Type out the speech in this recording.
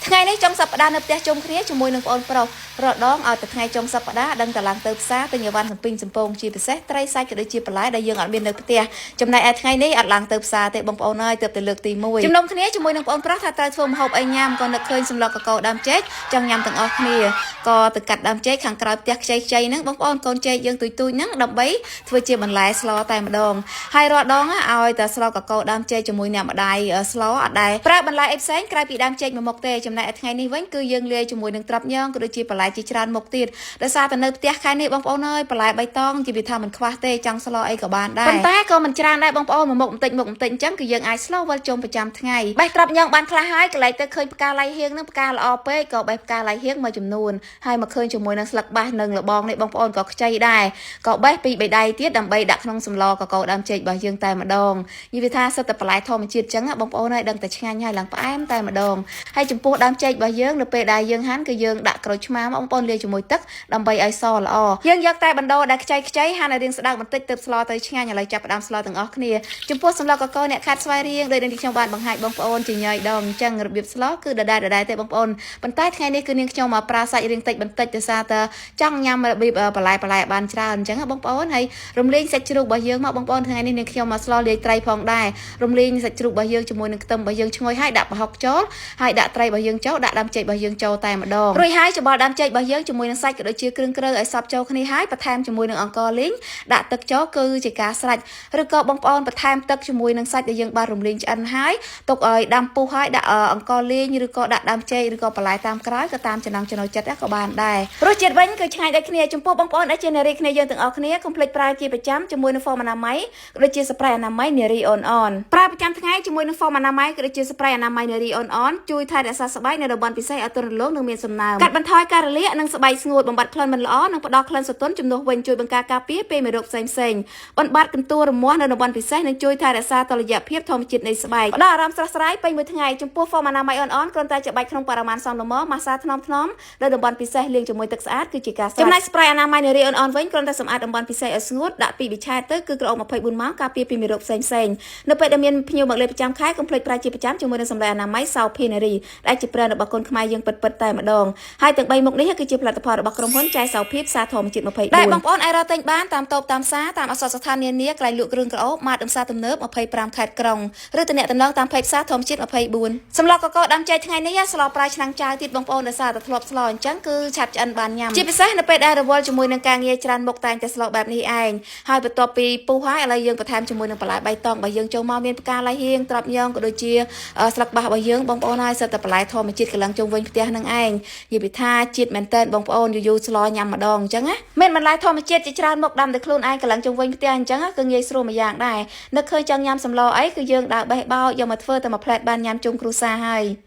ថ្ងៃនេះចុងសប្តាហ៍នៅផ្ទះជុំគ្នាជាមួយនឹងប្អូនប្រុសរដងឲ្យតែថ្ងៃចុងសប្តាហ៍ដឹងតែឡើងទៅផ្សារទិញអីវ៉ាន់សំពីងសំពងជាពិសេសត្រីសាច់ក៏ដូចជាបន្លែដែលយើងអត់មាននៅផ្ទះចំណែកឯថ្ងៃនេះអត់ឡើងទៅផ្សារទេបងប្អូនអើយទើបតែលើកទី1ជំនុំគ្នាជាមួយនឹងប្អូនប្រុសថាត្រូវធ្វើម្ហូបអីញ៉ាំក៏នឹកឃើញសម្លកកកោដើមចេកចង់ញ៉ាំទាំងអស់គ្នាក៏ទៅកាត់ដើមចេកខាងក្រោយផ្ទះខ្ចីខ្ចីហ្នឹងបងប្អូនកូនចេកយើងទុយទុយហ្នឹងដើម្បីធ្វើជាបន្លែស្លតែម្ដង ហើយរាល់ដងឲ្យតែស្លកកកោដើមចេកជាមួយអ្នកម្ដាយស្លអត់ដែរប្រើបន្លែអីផ្សេងក្រៅពីដើមចេកមួយមុខទេចំណែកឯថ្ងៃនេះវិញគឺយើងលាយជាមួយនឹងត្រប់ញងក៏ដូចជាបន្លែជាច្រើនមុខទៀតដោយសារតែនៅផ្ទះខែនេះបងប្អូនអើយបន្លែបៃតងជាវិថាមិនខ្វះទេចង់ស្លអីក៏បានដែរប៉ុន្តែក៏មិនច្រើនដែរបងប្អូនមួយមុខបន្តិចមុខបន្តិចអញ្ចឹងគឺយើងអាចស្លវិលជុំប្រចាំថ្ងៃបេះត្រប់ញងបានខ្លះហើយកន្លែងទៅឃើញផ្កាឡៃហៀងនឹងផ្កាល្អពេកក៏បេះផ្កាឡៃហៀងមួយចំនួនហើយមកឃើញជាមួយនឹងស្លឹកបាសនិងលបងនេះបងប្អូនក៏ខ្ចីដែរ ក៏បេះពីបៃដៃទៀតដើម្បីដាក់ក្នុងសម្លកកូរដើមចេករបស់យើងតែម្ដងនិយាយថាសិតតែបន្លែធម្មជាតិចឹងបងប្អូនហើយដឹងតែឆ្ងាញ់ហើយឡើងផ្អែមតែម្ដងហើយចំពោះដើមចេករបស់យើងនៅពេលដែលយើងហាន់គឺយើងដាក់ក្រូចឆ្មាបងប្អូនលាយជាមួយទឹកដើម្បីឲ្យសល្អយើងយកតែបណ្ដោដែលខ្ចីខ្ចីហាន់ឲ្យរាងស្ដើងបន្តិចទើបស្លទៅឆ្ងាញ់ឥឡូវចាប់ផ្ដើមស្លទាំងអស់គ្នាចំពោះសម្លកកូរអ្នកខាត់ស្វាយរៀងដោយនឹងខ្ញុំបានបង្ហាញបងប្អូនជាញយដងអញ្ចឹងរបៀបស្លគឺដដែលដដែលទេបងប្អូនប៉ុន្តែថ្ងៃនេះគឺនាងខ្ញុំមកប្រើសាច់រាងតិចបន្តិចដោយសារតែចង់ញ៉ាំរបៀបបន្លែបន្លែបានច្រើនអញ្ចឹងបងប្អូនហើយរំលែងសាច់ជ្រូករបស់យើងមកបងប្អូនថ្ងៃនេះនាងខ្ញុំមកស្លលាយត្រីផងដែររំលែងសាច់ជ្រូករបស់យើងជាមួយនឹងខ្ទឹមរបស់យើងឈ្ងុយហើយដាក់ប្រហុកចូលហើយដាក់ត្រីរបស់យើងចូលដាក់ដើមចេករបស់យើងចូលតែម្ដងរួចហើយច្បល់ដើមចេករបស់យើងជាមួយនឹងសាច់ក៏ដូចជាគ្រឿងក្រៅឲ្យសព្វចូលគ្នាហើយបន្ថែមជាមួយនឹងអង្ករលីងដាក់ទឹកចូលគឺជាការស្រេចឬក៏បងប្អូនបន្ថែមទឹកជាមួយនឹងសាច់ដែលយើងបានរំលីងឆ្អិនហើយទុកឲ្យដាំពុះហើយដាក់អង្ករលីងឬក៏ដាក់ដើមចេកឬក៏បន្លែតាមក្រោយក៏តាមចំណង់ចំណូលចិត្តក៏បានដែររសជាតិវិញគឺឆ្ងាញ់ដូចគ្នាចំពោះបងប្អូនដែលជានារីគ្នាយើងទាំងអស់គ្នាកុំភ្លេចប្រើជាប្រចាំជាមួយនឹងហ្វមអនាម័យក៏ដូចជាស្ប្រេអនាម័យនារីអូនអនប្រើប្រចាំថ្ងៃជាមួយនឹងហ្វមអនាម័យក៏ដូចជាស្ប្រេអនាម័យនារីអូនអនជួយថែរក្សាស្បែកនៅតំបន់ពិសេសឲ្យទន់រលោងនិងមានសំណើមកាត់បន្ថយការរលាកនិងស្បែកស្ងួតបំបត្តិក្លិនមិនល្អនិងផ្ដល់ក្លិនសទន់ជំនួសវិញជួយបង្ការការពារពេលមេរោគផ្សេងផ្សេងបំបត្តិកន្ទួលរមាស់នៅតំបន់ពិសេសនិងជួយថែរក្សាតុល្យភាពធម្មជាតិនៃស្បែកផ្ដល់អារម្មណ៍ស្រស់ស្រាយពេញមួយថ្ងៃចំពោះហ្វមអនាម័យអូនអនគ្រាន់តែច្បាច់ក្នុងបរិមាណសមល្មមម៉ាស្សាថ្នមថ្នមនៅតំបន់ពិសេសលាងជាមួយទឹកស្អាតគឺជាការស្រេចចំណែកស្ប្រៃអនាម័យនារីអូនអនវិញគ្រាន់តែសម្អាតតំបន់ពិសេសឲ្យស្ងួតដាក់ពីប៊ីឆែតទៅគឺក្រអូប24ម៉ោងការពារពីមេរោគផ្សេងផ្សេងនៅពេលដែលមានភ្ញៀវមកលេងប្រចាំខែកុំភ្លេចប្រើជាប្រចាំជាមួយនឹងសម្លេងអនាម័យសោភីនារីដែលជាប្រេនរបស់កូនខ្មែរយើងពិតៗតែម្ដងហើយទាំង3មុខនេះគឺជាផលិតផលរបស់ក្រុមហ៊ុនចែសោភាពផ្សារធម្មជាតិ24ដែលបងប្អូនអាចរកទិញបានតាមតូបតាមផ្សារតាមអសរស្ថាននានាកន្លែងលក់គ្រឿងក្រអូបម៉ាតផ្សារទំនើប25ខេត្តក្រុងឬទំនាក់ទំនងតាមផេកផ្សារធម្មជាតិ24សម្លកកកដើមចេកថ្ងៃនេះស្លប្រាយឆ្នាំងចាវទៀតបងប្អូនដោយសារតែធ្លាប់ស្លអញ្ចឹងគឺឆាប់ឆ្អិនបានញ៉ាំជាពិសេសនៅពេលដែលរវល់ជាមួយនឹងការងារច្រើនមុខតែងតែស្លបែបនេះឯងហើយបន្ទាប់ពីពុះហើយឥឡូវយើងបន្ថែមជាមួយនឹងបន្លែបៃតងរបស់យើងចូលមកមានផ្កាឡៃហៀងត្រប់ញងក៏ដូចជាស្លឹកបាសរបស់យើងបងប្អូនហើយសិតតែបន្លែធម្មជាតិកន្លងជុំវិញផ្ទះនឹងឯងនិយាយពីថាជាតិមែនតើបងប្អូនយូរយូរស្លញ៉ាំម្ដងអញ្ចឹងណាមានបន្លែធម្មជាតិជាច្រើនមុខដាំតែខ្លួនឯងកន្លងជុំវិញផ្ទះអញ្ចឹងគឺងាយស្រួលមួយយ៉ាងដែរនឹកឃើញចង់ញ៉ាំសម្លអីគឺយើងដើរបេះបោកយកមកធ្វើតែមួយផ្លែតបានញ៉ាំជុំគ្រួសារហើយ។